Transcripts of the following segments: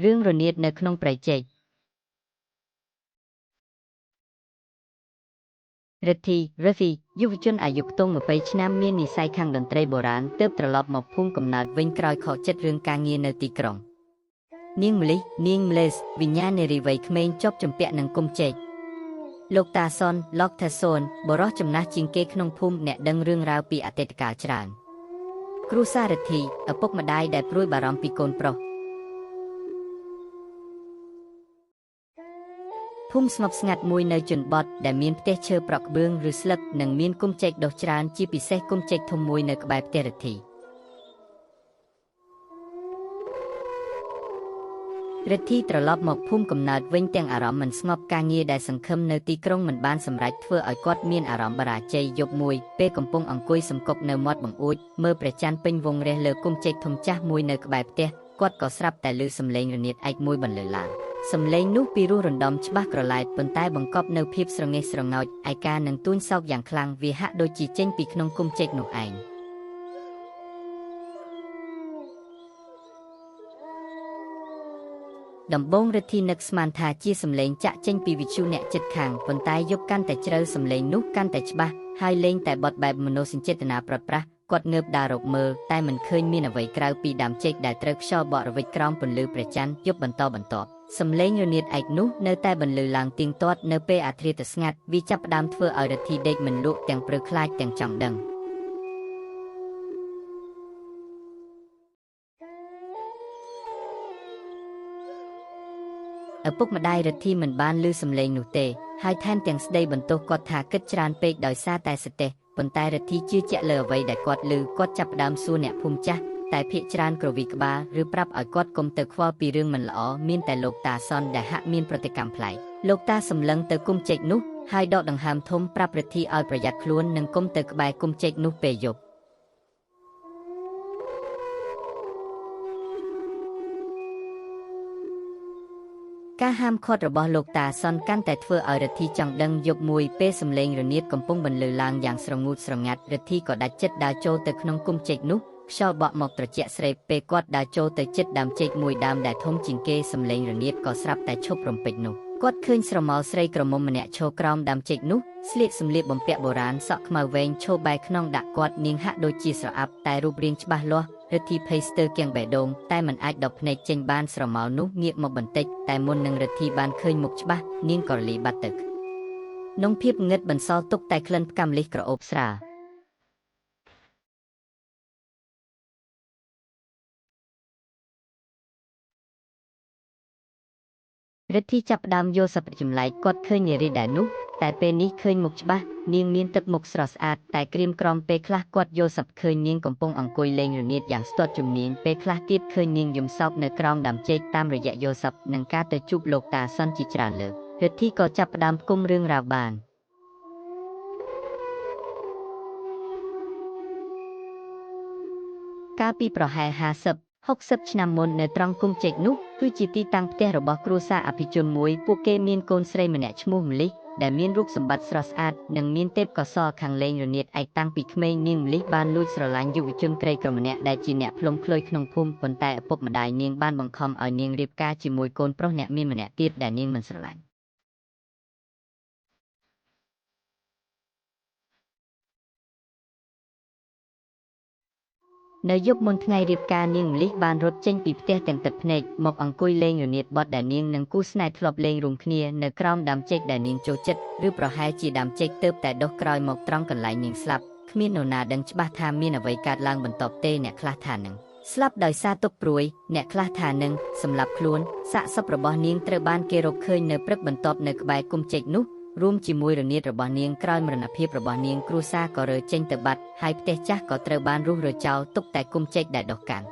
រឿងរនាតនៅក្នុងព្រៃចេក រិទ្ធី Riffy យុវជនអាយុខ្ទង់20ឆ្នាំមាននិស្ស័យខាងតន្ត្រីបុរាណទើបត្រឡប់មកភូមិកំណើតវិញក្រោយខកចិត្តរឿងការងារនៅទីក្រុងនាងម្លិះនាងម្លេសវិញ្ញាណនារីវ័យក្មេងជាប់ជំពាក់នឹងគុំចេកលោកតាសុនលោកតាសុនបុរសចំណាស់ជាងគេក្នុងភូមិអ្នកដឹងរឿងរ៉ាវពីអតីតកាលច្រើនគ្រួសាររិទ្ធីឪពុកម្ដាយដែលព្រួយបារម្ភពីកូនប្រុសភូមិស្ងប់ស្ងាត់មួយនៅជនបទដែលមានផ្ទះឈើប្រក់ក្បឿងឬស្លឹកនិងមានគុំចេកដុះច្រើនជាពិសេសគុំចេកធំមួយនៅក្បែរផ្ទះរិទ្ធីរិទ្ធីត្រឡប់មកភូមិកំណើតវិញទាំងអារម្មណ៍មិនស្ងប់ការងារដែលសង្ឃឹមនៅទីក្រុងមិនបានសម្រេចធ្វើឲ្យគាត់មានអារម្មណ៍បរាជ័យយប់មួយពេលកំពុងអង្គុយសំកប់នៅមាត់បង្អួចមើលព្រះច័ន្ទពេញវងរះលើគុំចេកធំចាស់មួយនៅក្បែរផ្ទះគាត់ក៏ស្រាប់តែឮសំឡេងរនាតឯកមួយបន្លឺឡើងសំឡេងនោះពីរោះរណ្ដំច្បាស់ក្រឡែតប៉ុន្តែបង្កប់នៅភាពស្រងេះស្រងោចឯកានឹងទួញសោកយ៉ាងខ្លាំងវាហាក់ដូចជាចេញពីក្នុងគុំចេកនោះឯងដំបូងរិទ្ធីនឹកស្មានថាជាសំឡេងចាក់ចេញពីវិទ្យុអ្នកចិត្តខាងប៉ុន្តែយប់កាន់តែជ្រៅសំឡេងនោះកាន់តែច្បាស់ហើយលេងតែបទបែបមនោសញ្ចេតនាប្រត់ប្រាស់គាត់ងើបដើររកមើលតែមិនឃើញមានអ្វីក្រៅពីដើមចេកដែលត្រូវខ្យល់បក់រវិចក្រោមពន្លឺព្រះច័ន្ទយប់បន្តបន្ទាប់សំឡេងរនាតឯកនោះនៅតែបន្លឺឡើងទៀងទាត់នៅពេលអាធ្រាត្រស្ងាត់វាចាប់ផ្ដើមធ្វើឲ្យរិទ្ធីដេកមិនលក់ទាំងព្រឺខ្លាចទាំងចង់ដឹងឪពុកម្ដាយរិទ្ធីមិនបានឮសំឡេងនោះទេហើយថែមទាំងស្ដីបន្ទោសគាត់ថាគិតច្រើនពេកដោយសារតែសតិប៉ុន្តែរិទ្ធីជឿជាក់លើអ្វីដែលគាត់ឮគាត់ចាប់ផ្ដើមសួរអ្នកភូមិចាស់តែភាកច្រើនក្រវីក្បាលឬប្រាប់ឲ្យគាត់កុំទៅខ្វល់ពីរឿងមិនល្អមានតែលោកតាសុនដែលហាក់មានប្រតិកម្មប្លែកលោកតាសម្លឹងទៅគុំចេកនោះហើយដកដង្ហើមធំប្រាប់រិទ្ធីឲ្យប្រយ័ត្នខ្លួននិងកុំទៅក្បែរគុំចេកនោះពេលយប់ការហាមឃាត់របស់លោកតាសុនកាន់តែធ្វើឲ្យរិទ្ធីចង់ដឹងយប់មួយពេលសំឡេងរនាតកំពុងបន្លឺឡើងយ៉ាងស្រងូតស្រងាត់រិទ្ធីក៏ដាច់ចិត្តដើរចូលទៅក្នុងគុំចេកនោះខ្យល់បក់មកត្រជាក់ស្រេបពេលគាត់ដើរចូលទៅជិតដើមចេកមួយដើមដែលធំជាងគេសំឡេងរនាតក៏ស្រាប់តែឈប់រំពេចនោះគាត់ឃើញស្រមោលស្រីក្រមុំម្នាក់ឈរក្រោមដើមចេកនោះស្លៀកសម្លៀកបំពាក់បុរាណសក់ខ្មៅវែងឈរបែរខ្នងដាក់គាត់នាងហាក់ដូចជាស្រអាប់តែរូបរាងច្បាស់លាស់រិទ្ធីភ័យស្ទើរគៀងបេះដូងតែមិនអាចដកភ្នែកចេញបានស្រមោលនោះងាកមកបន្តិចតែមុននឹងរិទ្ធីបានឃើញមុខច្បាស់នាងក៏រលាយបាត់ទៅក្នុងភាពងឹតបន្សល់ទុកតែក្លិនផ្កាម្លិះក្រអូបស្រាលរិទ្ធីចាប់ផ្ដើមយល់សប្តិចម្លែកគាត់ឃើញនារីដែលនោះតែពេលនេះឃើញមុខច្បាស់នាងមានទឹកមុខស្រស់ស្អាតតែក្រៀមក្រំពេលខ្លះគាត់យល់សប្តិឃើញនាងកំពុងអង្គុយលេងរនាតយ៉ាងស្ទាត់ជំនាញពេលខ្លះទៀតឃើញនាងយំសោកនៅក្រោមដើមចេកតាមរយៈយល់សប្តិនិងការទៅជួបលោកតាសុនជាច្រើនលើករិទ្ធីក៏ចាប់ផ្ដើមផ្គុំរឿងរ៉ាវបានកាលពីប្រហែល50-60ឆ្នាំមុននៅត្រង់គុំចេកនោះគឺជាទីតាំងផ្ទះរបស់គ្រួសារអភិជនមួយពួកគេមានកូនស្រីម្នាក់ឈ្មោះម្លិះដែលមានរូបសម្បត្តិស្រស់ស្អាតនិងមានទេពកោសល្យខាងលេងរនាតឯកតាំងពីក្មេងនាងម្លិះបានលួចស្រឡាញ់យុវជនក្រីក្រម្នាក់ដែលជាអ្នកផ្លុំឃ្លុយក្នុងភូមិប៉ុន្តែឪពុកម្ដាយនាងបានបង្ខំឲ្យនាងរៀបការជាមួយកូនប្រុសអ្នកមានម្នាក់ទៀតដែលនាងមិនស្រឡាញ់នៅយប់មុនថ្ងៃរៀបការនាងម្លិះបានរត់ចេញពីផ្ទះទាំងទឹកភ្នែកមកអង្គុយលេងរនាតបទដែលនាងនិងគូស្នេហ៍ធ្លាប់លេងរួមគ្នានៅក្រោមដើមចេកដែលនាងចូលចិត្តឬប្រហែលជាដើមចេកទើបតែដុះក្រោយមកត្រង់កន្លែងនាងស្លាប់គ្មាននរណាដឹងច្បាស់ថាមានអ្វីកើតឡើងបន្ទាប់ទេអ្នកខ្លះថានឹងស្លាប់ដោយសារទុក្ខព្រួយអ្នកខ្លះថានឹងសម្លាប់ខ្លួនសាកសពរបស់នាងត្រូវបានគេរកឃើញនៅព្រឹកបន្ទាប់នៅក្បែរគុំចេកនោះរួមជាមួយរនាតរបស់នាងក្រោយមរណភាពរបស់នាងគ្រួសារក៏រើចេញទៅបាត់ហើយផ្ទះចាស់ក៏ត្រូវបានរុះរើចោលទុកតែគុំចេកដែលដុះកាន់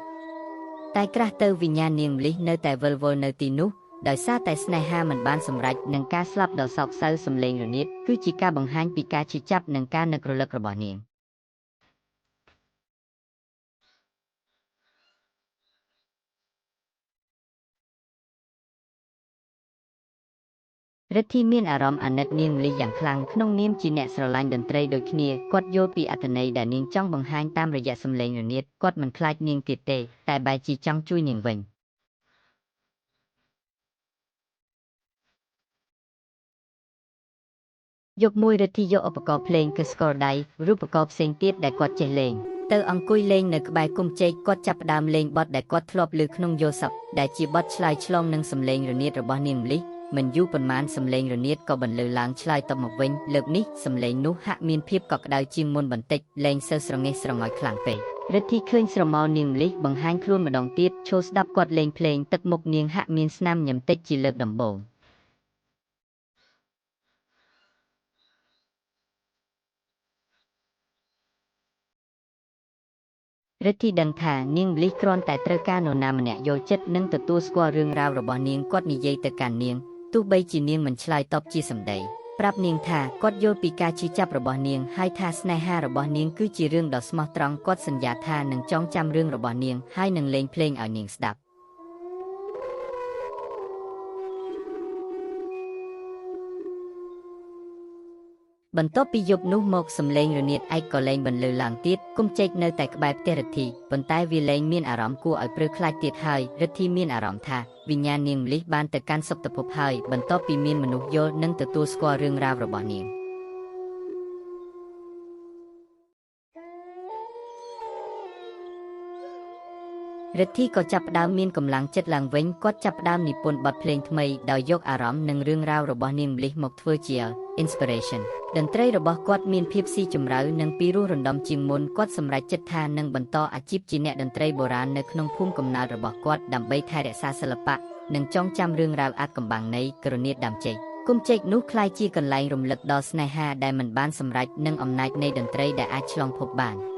តែក្រាស់ទៅវិញ្ញាណនាងម្លិះនៅតែវិលវល់នៅទីនោះដោយសារតែស្នេហាមិនបានសម្រេចនិងការស្លាប់ដ៏សោកសៅសំឡេងរនាតគឺជាការបង្ហាញពីការឈឺចាប់និងការនឹករលឹករបស់នាងរិទ្ធីមានអារម្មណ៍អាណិតនាងម្លិះយ៉ាងខ្លាំងក្នុងនាមជាអ្នកស្រឡាញ់តន្ត្រីដូចគ្នាគាត់យល់ពីអត្ថន័យដែលនាងចង់បង្ហាញតាមរយៈសំឡេងរនាតគាត់មិនខ្លាចនាងទៀតទេតែបែរជាចង់ជួយនាងវិញ យប់មួយរិទ្ធីយកឧបករណ៍ភ្លេងគឺស្គរដៃឬឧបករណ៍ផ្សេងទៀតដែលគាត់ចេះលេងទៅអង្គុយលេងនៅក្បែរគុម្ពចេកគាត់ចាប់ផ្ដើមលេងបទដែលគាត់ធ្លាប់ឮក្នុងយល់សប្តិដែលជាបទឆ្លើយឆ្លងនឹងសំឡេងរនាតរបស់នាងម្លិះមិនយូរប៉ុន្មានសំឡេងរនាតក៏បន្លឺឡើងឆ្លើយតបមកវិញលើកនេះសំឡេងនោះហាក់មានភាពកក់ក្ដៅជាងមុនបន្តិចលែងសូវស្រងេះស្រងោចខ្លាំងពេករិទ្ធីឃើញស្រមោលនាងម្លិះបង្ហាញខ្លួនម្ដងទៀតឈរស្ដាប់គាត់លេងភ្លេងទឹកមុខនាងហាក់មានស្នាមញញឹមតិចជាលើកដំបូង រិទ្ធីដឹងថានាងម្លិះគ្រាន់តែត្រូវការនរណាម្នាក់យល់ចិត្តនិងទទួលស្គាល់រឿងរ៉ាវរបស់នាងគាត់និយាយទៅកាន់នាងទោះបីជានាងមិនឆ្លើយតបជាសម្ដីប្រាប់នាងថាគាត់យល់ពីការឈឺចាប់របស់នាងហើយថាស្នេហារបស់នាងគឺជារឿងដ៏ស្មោះត្រង់គាត់សន្យាថានឹងចងចាំរឿងរបស់នាងហើយនឹងលេងភ្លេងឲ្យនាងស្ដាប់ បន្ទាប់ពីយប់នោះមកសំឡេងរនាតឯកក៏លែងបន្លឺឡើងទៀតគុំចេកនៅតែក្បែរផ្ទះរិទ្ធីប៉ុន្តែវាលែងមានអារម្មណ៍គួរឲ្យព្រឺខ្លាចទៀតហើយរិទ្ធីមានអារម្មណ៍ថាវិញ្ញាណនាងម្លិះបានទៅកាន់សុគតភពហើយបន្ទាប់ពីមានមនុស្សយល់និងទទួលស្គាល់រឿងរ៉ាវរបស់នាង រិទ្ធីក៏ចាប់ផ្ដើមមានកម្លាំងចិត្តឡើងវិញគាត់ចាប់ផ្ដើមនិពន្ធបទភ្លេងថ្មីដោយយកអារម្មណ៍និងរឿងរ៉ាវរបស់នាងម្លិះមកធ្វើជា inspiration តន្ត្រីរបស់គាត់មានភាពស៊ីជម្រៅនិងពីរោះរណ្ដំជាងមុនគាត់សម្រេចចិត្តថានឹងបន្តអាជីពជាអ្នកតន្ត្រីបុរាណនៅក្នុងភូមិកំណើតរបស់គាត់ដើម្បីថែរក្សាសិល្បៈនិងចងចាំរឿងរ៉ាវអាថ៌កំបាំងនៃក្រនាតដើមចេកគុំចេកនោះក្លាយជាកន្លែងរំលឹកដល់ស្នេហាដែលមិនបានសម្រេចនិងអំណាចនៃតន្ត្រីដែលអាចឆ្លងភពបាន។